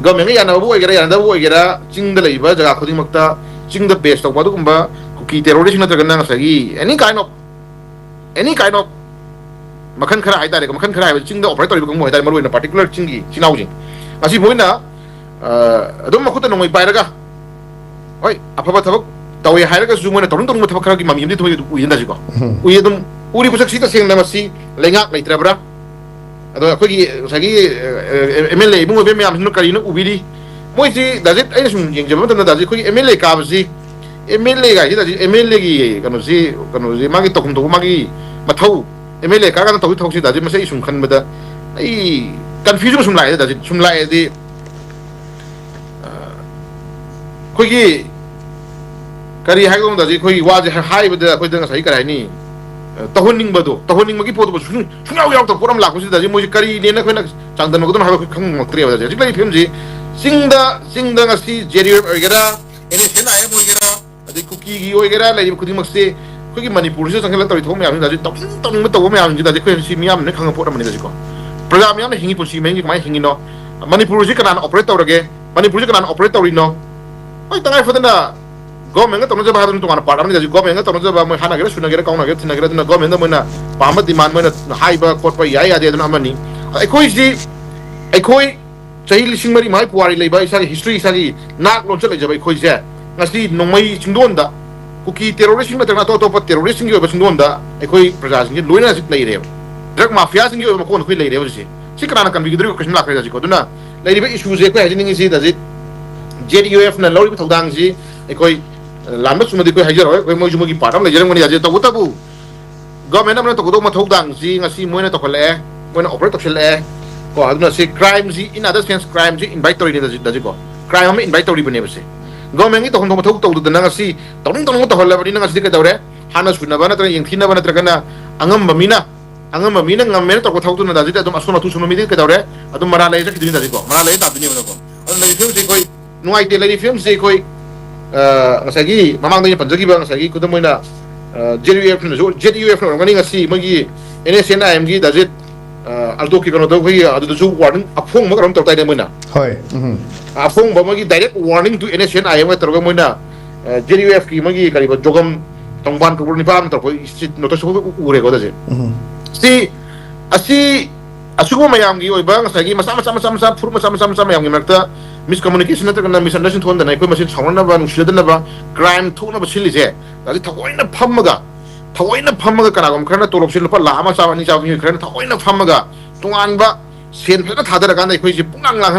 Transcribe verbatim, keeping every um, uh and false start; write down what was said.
ꯒꯚꯔꯟꯃꯦꯟꯒ ꯌꯥꯅꯕꯕꯨ ꯑꯣꯏꯒꯦꯔꯥ, ꯌꯥꯅꯗꯕꯕꯨ ꯑꯣꯏꯒꯦꯔꯥ, ꯆꯤꯡꯗ ꯂꯩꯕ ꯖꯒꯥ ꯈꯨꯗꯤꯡꯃꯛꯇ, ꯆꯤꯡꯗ ꯕꯦꯁ ꯇꯧꯕ ꯑꯗꯨꯒꯨꯝꯕ ꯀꯨꯀꯤ ꯇꯦꯔꯣꯔꯤꯁ ꯅꯠꯇ꯭ꯔꯒꯅ ꯉꯁꯥꯏꯒꯤ any kind of, any kind of ꯃꯈꯜ ꯈꯔ ꯍꯥꯏꯇꯥꯔꯦꯀꯣ, ꯃꯈꯜ ꯈꯔ ꯍꯥꯏꯕꯗꯤ ꯆꯤꯡꯗ ꯑꯣꯄꯔꯦꯠ ꯇꯧꯔꯤꯕ ꯀꯥꯡꯕꯨ ꯍꯥꯏꯇꯥꯔꯦ, ꯃꯔꯨꯑꯣꯏꯅ ꯄꯥꯔꯇꯤꯀꯨꯂꯔ ꯆꯤꯡꯒꯤ ꯏꯆꯤꯜ ꯏꯅꯥꯎꯁꯤꯡ, ꯉꯁꯤ ꯃꯣꯏꯅ ꯑꯗꯨꯝ ꯃꯈꯨꯠꯇ ꯅꯣꯡꯃꯩ ꯄꯥꯏꯔꯒ, ꯍꯣꯏ, ꯑꯐꯕ ꯊꯕꯛ ꯇꯧꯋꯦ ꯍꯥꯏꯔꯒꯁꯨ ꯃꯣꯏꯅ ꯇꯧꯅꯤꯡ ꯇꯧꯅꯤꯡꯕ ꯊꯕꯛ ꯈꯔꯒꯤ ꯃꯃꯤ ꯑꯃꯗꯤ ꯊꯣꯛꯏ, ꯑꯗꯨ ꯎꯏ ꯍꯟꯗꯛꯁꯤꯀꯣ꯫ ꯎꯏ ꯑꯗꯨꯝ꯫ ꯎꯔꯤ ꯄꯣꯠꯁꯛꯁꯤ ꯇꯁꯦꯡꯅ ꯃꯁꯤ ꯂꯩꯉꯥꯛ ꯂꯩꯇ꯭ꯔꯕ꯭ꯔꯥ? ꯑꯗꯣ ꯑꯩꯈꯣꯏꯒꯤ ꯉꯁꯥꯏꯒꯤ ꯑꯦꯝ ꯑꯦꯜ ꯑꯦ ꯏꯕꯨꯡ ꯑꯣꯏꯕ ꯃꯌꯥꯝꯁꯤꯅ ꯀꯔꯤꯅꯣ ꯎꯕꯤꯔꯤ? ꯃꯣꯏꯁꯤ ꯗꯥꯖꯤꯠ, ꯑꯩꯅ ꯁꯨꯝ ꯌꯦꯡꯖꯕ ꯃꯇꯝꯗ ꯗꯥꯖꯤꯠ ꯑꯩꯈꯣꯏꯒꯤ ꯑꯦꯝ ꯑꯦꯜ ꯑꯦ ꯀꯥꯕꯁꯤ, ꯑꯦꯝ ꯑꯦꯜ ꯑꯦ ꯒꯥꯏꯁꯤ ꯗꯥꯖꯤꯠ ꯑꯦꯝ ꯑꯦꯜ ꯑꯦꯒꯤ ꯀꯩꯅꯣꯁꯤ, ꯀꯩꯅꯣꯁꯤ ꯃꯥꯒꯤ ꯇꯧꯐꯝ ꯊꯣꯛꯄ ꯃꯥꯒꯤ ꯃꯊꯧ, ꯑꯦꯝ ꯑꯦꯜ ꯑꯦ ꯀꯥꯔꯀꯥꯟꯗ ꯇꯧꯗꯣꯏ ꯊꯕꯛꯁꯤ ꯗꯥꯖꯤꯠ ꯃꯁꯤ ꯑꯩ ꯁꯨꯝ ꯈꯟꯕꯗ ꯑꯩ ꯀꯟꯐ꯭ꯌꯨꯖꯟ ꯁꯨꯝ ꯂꯥꯛꯑꯦ ꯗꯥꯖꯤꯠ꯫ ꯁꯨꯝ ꯂꯥꯛꯑꯦꯗꯤ ꯑꯩꯈꯣꯏꯒꯤ ꯀꯔꯤ ꯍꯥꯏꯒꯗꯧꯅꯣꯗ ꯍꯧꯖꯤꯛ ꯑꯩꯈꯣꯏꯒꯤ ꯋꯥꯁꯦ ꯍꯥꯏꯕꯗ ꯑꯩꯈꯣꯏꯗ ꯉꯁꯥꯏ ꯀꯔꯤ ꯍꯥꯏꯅꯤ? ꯇꯧꯍꯟꯅꯤꯡꯕꯗꯣ, ꯇꯧꯍꯟꯅꯤꯡꯕꯒꯤ ꯄꯣꯠꯇꯨ ꯁꯨꯡ-, ꯁꯨꯡꯌꯥꯎ ꯌꯥꯎꯗꯕ ꯄꯣꯠ ꯑꯃ ꯂꯥꯛꯄꯁꯤꯗ ꯍꯧꯖꯤꯛ ꯃꯣꯏꯁꯦ ꯀꯔꯤꯅꯦꯅ ꯑꯩꯈꯣꯏꯅ ꯆꯥꯡꯗꯝꯅꯒꯗꯕꯅꯣ ꯍꯥꯏꯕ ꯑꯩꯈꯣꯏ ꯈꯪꯉꯝꯃꯛꯇ꯭ꯔꯦꯕ꯫ ꯍꯧꯖꯤꯛ ꯂꯩꯔꯤꯕ ꯐꯤꯕꯝꯁꯤ ꯆꯤꯡꯗ, ꯆꯤꯡꯗ ꯉꯁꯤ ꯖꯦ ꯗꯤ ꯌꯨ ꯑꯣꯏꯒꯦꯔꯥ, N S N I M ꯑꯣꯏꯒꯦꯔꯥ, ꯑꯗꯩ ꯀꯨꯀꯤꯒꯤ ꯑꯣꯏꯒꯦꯔꯥ, ꯂꯩꯔꯤꯕ ꯈꯨꯗꯤꯡꯃꯛꯁꯦ ꯑꯩꯈꯣꯏꯒꯤ ꯃꯅꯤꯄꯨꯔꯁꯤꯗ ꯆꯪꯁꯤꯜꯂꯒ ꯇꯧꯔꯤ ꯊꯕꯛ ꯃꯌꯥꯝꯁꯤꯗ ꯍꯧꯖꯤꯛ ꯇꯧꯅꯤꯡ ꯇꯧꯅꯤꯡꯕ ꯇꯧꯕ ꯃꯌꯥꯝꯁꯤꯡꯁꯤꯗ ꯍꯧꯖꯤꯛ ꯑꯩꯈꯣꯏ ꯍꯧꯖꯤꯛ ꯃꯤꯌꯥꯝꯅ ꯈꯪꯕ ꯄꯣꯠ ꯑꯃꯅꯤꯗ ꯍꯧꯖꯤꯛꯀꯣ꯫ ꯄ꯭ꯔꯖꯥ ꯃꯌꯥꯝꯅ ꯍꯤꯡꯉꯤ ꯄꯨꯟꯁꯤ ꯃꯍꯤꯡꯁꯤ ꯀꯃꯥꯏꯅ ꯍꯤꯡꯉꯤꯅꯣ? ꯃꯅꯤꯄꯨꯔꯁꯤ ꯀꯅꯥꯅ ꯑꯣꯄꯔꯦꯠ ꯇꯧꯔꯒꯦ? ꯃꯅꯤꯄꯨꯔꯁꯤ ꯀꯅꯥꯅ ꯑꯣꯄꯔꯦꯠ ꯇꯧꯔꯤꯅꯣ? ꯍꯣꯏ, ꯇꯉꯥꯏ ꯐꯗꯅ ꯒꯣꯔꯃꯦꯟꯒ ꯇꯧꯅꯖꯕ ꯍꯥꯏꯕꯗꯨꯅ ꯇꯣꯉꯥꯟꯅ ꯄꯥꯔꯠ ꯑꯃꯅꯤ꯫ ꯍꯧꯖꯤꯛ ꯒꯣꯔꯃꯦꯟꯒ ꯇꯧꯅꯖꯕ, ꯃꯣꯏ ꯍꯥꯠꯅꯒꯦꯔꯥ, ꯁꯨꯅꯒꯦꯔꯥ, ꯀꯥꯎꯅꯒꯦꯔꯥ, ꯊꯤꯅꯒꯦꯔꯥ, ꯑꯗꯨꯅ ꯒꯣꯔꯃꯦꯟꯗ ꯃꯣꯏꯅ ꯄꯥꯝꯕ ꯗꯤꯃꯥꯟ ꯃꯣꯏꯅ ꯍꯥꯏꯕ ꯈꯣꯠꯄ ꯌꯥꯏ ꯌꯥꯗꯦ, ꯑꯗꯨꯅ ꯑꯃꯅꯤ꯫ ꯑꯩꯈꯣꯏꯁꯤ, ꯑꯩꯈꯣꯏ ꯆꯍꯤ ꯂꯤꯁꯤꯡ ꯃꯔꯤ ꯃꯉꯥꯒꯤ ꯄꯨꯋꯥꯔꯤ ꯂꯩꯕ, ꯏꯁꯥꯒꯤ ꯍꯤꯁꯇ꯭ꯔꯤ, ꯏꯁꯥꯒꯤ ꯅꯥꯛ ꯂꯣꯟꯆꯠ ꯂꯩꯖꯕ ꯑꯩꯈꯣꯏꯁꯦ ꯉꯁꯤ ꯅꯣꯡꯃꯩ ꯆꯤꯡꯗꯣꯟꯗ ꯀꯨꯀꯤ ꯇꯦꯔꯣꯔꯤꯁꯁꯤꯡ ꯅꯠꯇ꯭ꯔꯒꯅ ꯑꯇꯣꯞ ꯑꯇꯣꯞꯄ ꯇꯦꯔꯣꯔꯤꯁꯁꯤꯡꯒꯤ ꯑꯣꯏꯕ ꯆꯤꯡꯗꯣꯟꯗ ꯑꯩꯈꯣꯏ ꯄ꯭ꯔꯖꯥꯁꯤꯡꯁꯦ ꯂꯣꯏꯅ ꯍꯧꯖꯤꯛ ꯂꯩꯔꯦꯕ꯫ ꯗ꯭ꯔꯒ ꯃꯥꯐꯤꯌꯥꯁꯤꯡꯒꯤ ꯑꯣꯏꯕ ꯃꯀꯣꯟꯗ ꯑꯩꯈꯣꯏ ꯂꯩꯔꯦꯕ ꯍꯧꯖꯤꯛꯁꯦ꯫ ꯁꯤ ꯀꯅꯥꯅ ꯀꯟꯕꯤꯒꯗꯧꯔꯤꯕ ꯀꯣꯏꯁꯟ ꯂꯥꯛꯈ꯭ꯔꯦ ꯍꯧꯖꯤꯛꯀꯣ꯫ ꯑꯗꯨꯅ ꯂꯩꯔꯤꯕ ꯏꯁꯨꯁꯦ ꯑꯩꯈꯣꯏ ꯍꯥꯏꯖꯅꯤꯡꯉꯤꯁꯤ ꯍꯧꯖꯤꯛ ꯖꯦ ꯗꯤ ꯌꯨ ꯑꯦꯐꯅ ꯂꯧꯔꯤꯕ ꯊꯧꯗꯥꯡꯁꯤ ꯑꯩꯈꯣꯏ, ꯑ, ꯂꯥꯟꯕ ꯆꯨꯝꯕꯗꯤ ꯑꯩꯈꯣꯏ ꯍꯥꯏꯖꯔꯣꯏ, ꯑꯩꯈꯣꯏ ꯃꯣꯏꯁꯨ ꯃꯣꯏꯒꯤ ꯄꯥꯔꯠ ꯑꯃ ꯂꯩꯖꯔꯝꯒꯅꯤ ꯍꯧꯖꯤꯛ꯫ ꯇꯧꯕꯇꯕꯨ ꯒꯣꯔꯃꯦꯟ ꯑꯃꯅ ꯇꯧꯒꯗꯧꯕ ꯃꯊꯧ ꯊꯥꯡꯁꯤ ꯉꯁꯤ ꯃꯣꯏꯅ ꯇꯧꯈꯠꯂꯛꯑꯦ, ꯃꯣꯏꯅ ꯑꯣꯄꯔꯦꯠ ꯇꯧꯁꯤꯜꯂꯛꯑꯦ ꯀꯣ꯫ ꯑꯗꯨꯅ ꯁꯤ ꯀ꯭ꯔꯥꯏꯝꯁꯤ, in other sense, ꯀ꯭ꯔꯥꯏꯝꯁꯤ ꯏꯟꯚꯥꯏꯠ ꯇꯧꯔꯤꯅꯦ ꯍꯧꯖꯤꯛ, ꯍꯧꯖꯤꯛꯀꯣ꯫ ꯀ꯭ꯔꯥꯏꯝ ꯑꯃ ꯏꯟꯚꯥꯏꯠ ꯇꯧꯔꯤꯕꯅꯦꯕ ꯁꯤ꯫ ꯒꯣꯔꯃꯦꯟꯒꯤ ꯇꯧꯐꯝ ꯊꯣꯛꯄ ꯃꯊꯧ ꯇꯧꯗꯗꯅ ꯉꯁꯤ ꯇꯧꯅꯤꯡ ꯇꯧꯅꯤꯡꯕ ꯇꯧꯍꯜꯂꯕꯅꯤꯅ ꯉꯁꯤꯗꯤ ꯀꯩꯗꯧꯔꯦ? ꯍꯥꯟꯅ ꯁꯨꯅꯕ ꯅꯠꯇ꯭ꯔꯒ ꯌꯦꯡꯊꯤꯅꯕ ꯅꯠꯇ꯭ꯔꯒꯅ ꯑꯉꯝꯕ ꯃꯤꯅ, ꯑꯉꯝꯕ ꯃꯤꯅ ꯉꯝꯃꯦꯅ ꯇꯧꯕ ꯊꯕꯛꯇꯨꯅ ꯍꯧꯖꯤꯛꯇꯤ ꯑꯗꯨꯝ ꯑꯁꯣꯟ ꯑꯇꯨ ꯁꯣꯟꯕ ꯃꯤꯗꯤ ꯀꯩꯗꯧꯔꯦ? ꯑꯗꯨꯝ ꯃꯔꯥ ꯂꯩꯔ ꯆꯠꯈꯤꯗꯣꯏꯅꯤ ꯍꯧꯖꯤꯛꯀꯣ꯫ ꯃꯔꯥ ꯂꯩꯔ ꯇꯥꯗꯣꯏꯅꯦꯕꯀꯣ꯫ ꯑꯗꯨꯅ ꯂꯩꯔꯤ ꯐꯤꯕꯝꯁꯤ ꯑꯩꯈꯣꯏ ꯅꯨꯡꯉꯥꯏꯇꯦ꯫ ꯂꯩꯔꯤ ꯐꯤꯕꯝꯁꯤ ꯑꯩꯈꯣꯏ, ꯑ, ꯉꯁꯥꯏꯒꯤ ꯃꯃꯥꯡꯗ ꯑꯩꯅ ꯄꯟꯖꯈꯤꯕ ꯉꯁꯥꯏꯒꯤ ꯈꯨꯗꯝ ꯑꯣꯏꯅ, ꯑ, ꯖꯦ ꯌꯨ ꯑꯦꯐꯅꯁꯨ, ꯖꯦ ꯌꯨ ꯑꯦꯐꯅ ꯑꯣꯏꯔꯝꯒꯅꯤ ꯉꯁꯤ ꯃꯣꯏꯒꯤ ꯑꯦꯟ ꯑꯦꯁ ꯑꯦꯟ ꯑꯥꯏ ꯑꯦꯝꯒꯤ ꯗꯥꯖꯤꯠ, ꯑꯜꯇꯣꯛꯀꯤ ꯀꯩꯅꯣꯗ ꯑꯩꯈꯣꯏꯒꯤ ꯑꯗꯨꯗꯁꯨ ꯋꯥꯔꯅꯤꯡ ꯑꯐꯣꯡꯕ ꯀꯩꯅꯣꯝ ꯇꯧ ꯇꯥꯏꯅꯦ ꯃꯣꯏꯅ꯫ ꯍꯣꯏ꯫ ꯎꯝ꯫ ꯑꯐꯣꯡꯕ ꯑꯃꯒꯤ direct warning to N S N I ꯑꯦꯝꯒ ꯇꯧꯔꯒ ꯃꯣꯏꯅ ꯖꯦ ꯌꯨ ꯑꯦꯐꯀꯤ ꯃꯣꯏꯒꯤ ꯀꯔꯤꯕ ꯖꯣꯒꯝ ꯇꯣꯡꯕꯥꯟ ꯀꯧꯕ꯭ꯔ ꯅꯤꯄꯥ ꯑꯃ ꯇꯧꯔꯛꯄ ꯅꯣꯇꯤꯁ ꯎꯔꯦꯀꯣ ꯑꯗꯨꯁꯦ꯫ ꯎꯝ꯫ ꯁꯤ ꯑꯁꯤ ꯑꯁꯤꯒꯨꯝꯕ ꯃꯌꯥꯝꯒꯤ ꯑꯣꯏꯕ ꯉꯁꯥꯏꯒꯤ ꯃꯆꯥ ꯃꯆꯥ ꯃꯆꯥ ꯃꯆꯥ ꯐꯨꯔꯨꯞ ꯃꯆꯥ ꯃꯆꯥ ꯃꯆꯥ ꯃꯌꯥꯝꯒꯤ ꯃꯔꯛꯇ ꯃꯤꯁꯀꯃꯨꯅꯤꯀꯦꯁꯟ ꯅꯠꯇ꯭ꯔꯒꯅ ꯃꯤꯁꯑꯟꯗꯔꯁꯇꯦꯟꯗꯤꯡ ꯊꯣꯛꯍꯟꯗꯅ ꯑꯩꯈꯣꯏ ꯃꯁꯦꯟ ꯁꯥꯎꯅꯅꯕ ꯅꯨꯡꯁꯤꯅꯗꯅꯕ ꯀ꯭ꯔꯥꯏꯝ ꯊꯣꯛꯅꯕ ꯁꯤꯜꯂꯤꯁꯦ꯫ ꯑꯗꯩ ꯊꯑꯣꯏꯅ ꯐꯝꯃꯒ ꯊꯑꯣꯏꯅ ꯐꯝꯃꯒ ꯀꯅꯥꯒꯨꯝꯕ ꯈꯔꯅ ꯇꯣꯂꯣꯞꯁꯦ ꯂꯨꯄꯥ ꯂꯥꯈ ꯑꯃ ꯆꯥꯕ ꯑꯅꯤ ꯆꯥꯕ ꯃꯤꯑꯣꯏ ꯈꯔꯅ ꯊꯑꯣꯏꯅ ꯐꯝꯃꯒ ꯇꯣꯉꯥꯟꯕ ꯁꯦꯟ ꯐꯖꯅ ꯊꯥꯗꯔꯀꯥꯟꯗ ꯑꯩꯈꯣꯏꯁꯦ ꯄꯨꯡꯂꯥꯡ ꯂꯥꯡꯍꯜꯂ